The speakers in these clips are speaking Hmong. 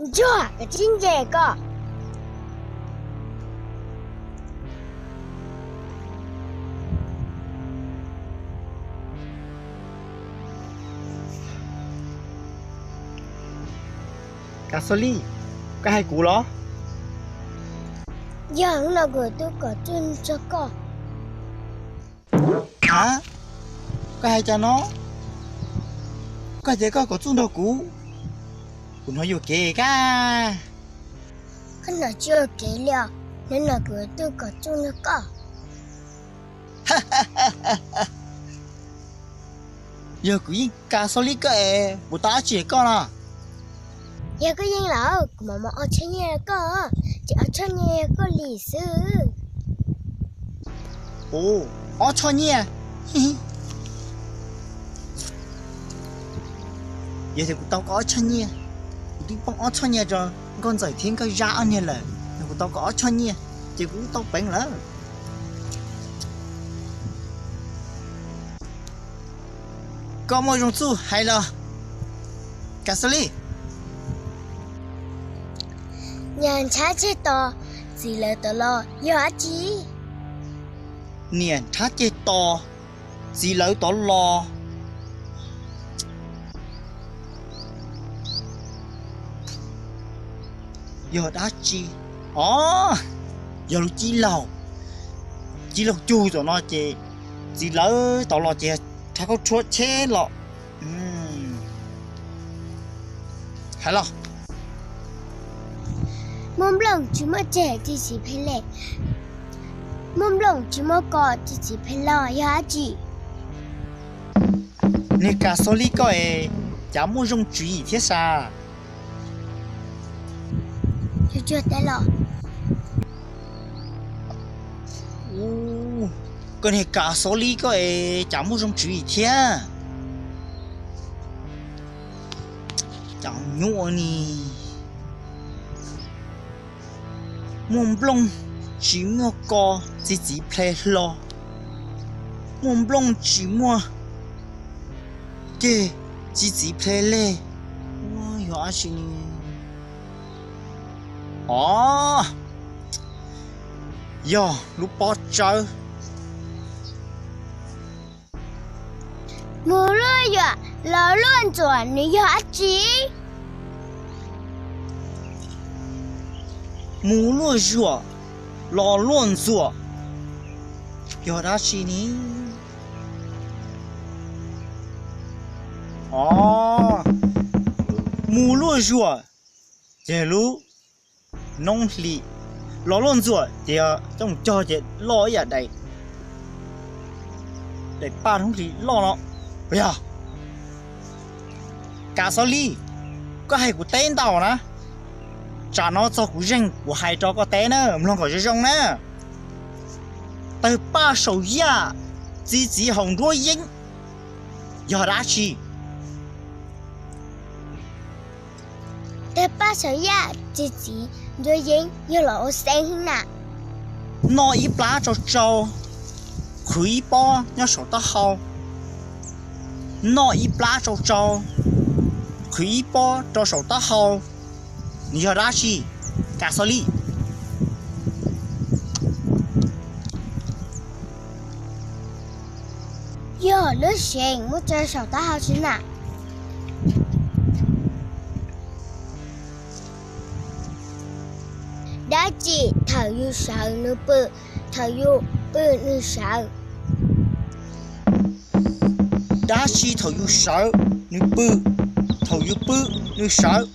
Ntsuag, koj tsis ntse koj. Kav Xos Lis, koj hais kuv los? Yog hnub no kuv tuaj kom txuj nrog koj. Ha, koj hais cas no? Koj tias koj kom txuj nrog kuv, kuv hnov yuam kev kab. Koj hnov tsis yuam kev li os, hnub no kuv tuaj kom txuj nrog koj. Yog kuv yeej Kav Xos Lis koj es kuv tau dab tsi koj no? Yog koj yeej lawm kuv mam muab ob txhiab nyiaj rau koj, ces ob txhiab nyiaj yog koj li xwb. Ua, ob txhiab nyiaj? Yog tias kuv tau koj ob txhiab nyiaj, kuv twb poob ob txhiab nyiaj rau Nkauj Ntxawm thiab Nkauj Zab ob niag lawm, yog kuv tau koj ob txhiab nyiaj ces kuv twb tau peev lawm. Koj muaj zoo txuj hais los, Kav Xos Lis. Niam nrhab ceg tos, txiv lawv tod los yog dab tsi? Niam nrhab ceg tos, txiv lawv tod los yog dab tsi? Os, yog lub cib laug, cib laug cug tom no ces txiv lawv tod los ces rhab khaub rhuab cheb los. Hais los. Muaj nplooj tsis muaj ceg txiv txiv phem le, muaj nplooj tsis muaj ko txiv txiv phem los yog dab tsi? Niag Kav Xos Lis koj es cas muaj zoo tswv yim thiab sas. Koj niag Kav Xos Lis koj es cas muaj zoo tswv yim thiab. Cas nyuaj ni. Muaj nplooj tsis muaj ko txiv txiv phem hlo, muaj nplooj tsis muaj ceg txiv txiv phem le. Yog dab tsi? Os, yog lub pob tsawb. Mus luaj zuam los luaj ntxuam nws yog dab tsi? Mus luaj zuam los luaj ntxuam yog dab tsi ni? Os, mus luaj zuam ces lub noob hli, los luaj ntxuam ces coj mus cog ces loj ib yam daim, daim paj noob hli loj no. Puas yog? Kav Xos Lis, koj hais kuv teb ntau na. Tsam no txog kuv zeeg kuv hais rau koj teb na, mloog kom zoo zoo na. Tawg paj saum yaj, txi txiv haus nruab yeeb, yog dab tsi? Tawg paj saum yaj, txi txiv nruab yeeb, yog los ua xeeb na. Noj ib plab tsau tsau, qhwv ib pob nyob saum taub hau. Noj ib plab tsau tsau, qhwv ib pob rau saum taub hau, nws yog dab tsi? Kav Xos Lis. Yog lub seem muab tso saum taub hau tsi na. Dab tsi thaum yus sawv nws pw, thaum yus pw nws sawv? Dab tsi thaum yus sawv nws pw, thaum yus pw nws sawv?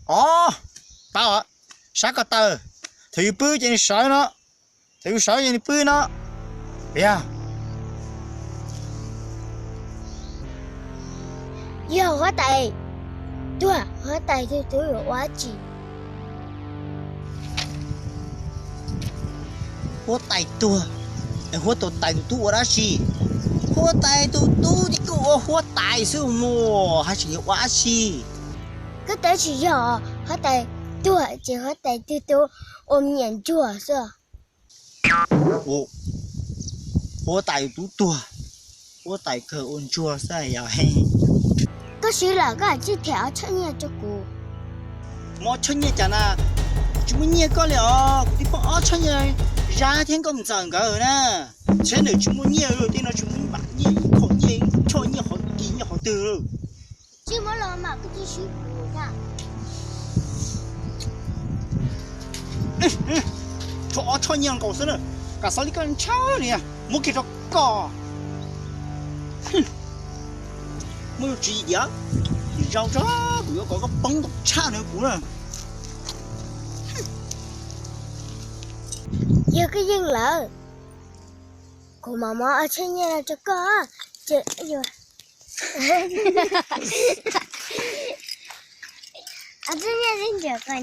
Os, paub, sab ko taw, thaum yus pw ces nws sawv no, thaum yus sawv ces nws pw no. Yog, yog huab tais tuag, huab tais tus tub yuav ua dab tsi? Huab tais tuag, huab tais tus tub ua dab tsi? Huab tais tus tub ces kuj ua huab tais xwb mus, hais tseem yuav ua dab tsi? Koj twb tsis yog, huab tais tuag ces huab tais tus tub ua me nyuam ntsuag xwb. Huab tais tus tub tuag, Huab tais kawg ua ntsuag xwb yog. Koj swb lawm koj hais tsis them ob tshoj nyiaj rau kuv. Muab ob tshoj nyiaj cas na, kuv tsis muaj nyiaj koj li os, kuv twb poob ob tshoj nyiaj Zab thiab Nkauj Ntxawm nkawd na. Tsheb ntawm tsis muaj nyiaj li, tej no tsis muaj nyiaj, ib qho nyiaj, ib tshoj nyiaj hov kis nyiaj qhov twg li. Tsis muaj los mas koj tsis swb kuv na. Tshuav ob tshoj nyiaj nkaus xwb na, kam xav li koj ntshai li, muab kiag rau koj. Muaj yuav tswv yim diam, zaum tso, kuv yuav kom koj poob ntau tshaj nws kuv na. Yog koj yeej lawm, kuv mam muab ob tshoj nyiaj no rau koj. Ces ob tshoj nyiaj ntawm koj.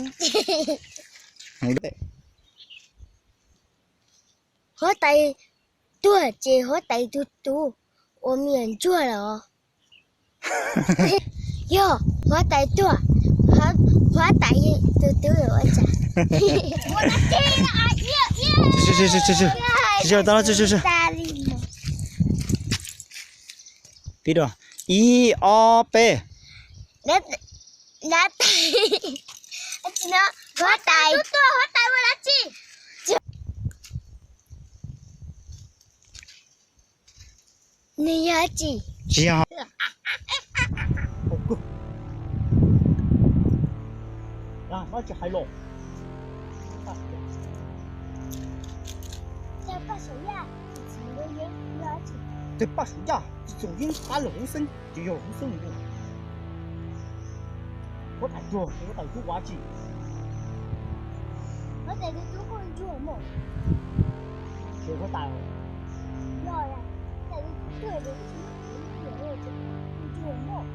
Huab tais tuag ces huab tais tus tub ua me nyuam ntsuag lawm. Yog huab tais tuag, huab tais tus tub ua cas? Pib dua, ib ob peb. Huab tais, huab tais ua dab tsi? Nws yog dab tsi? Tsis yog. Tsis hais los. Tej paj saum yaj tsis txoom yeeb qab los hub xeeb, ces yog hub xeeb. Huab tais tuag, huab tais tub ua dab tsi? Huab tais tus tub kuj ntsuag mog. Ces huab tais, ntsuag mog.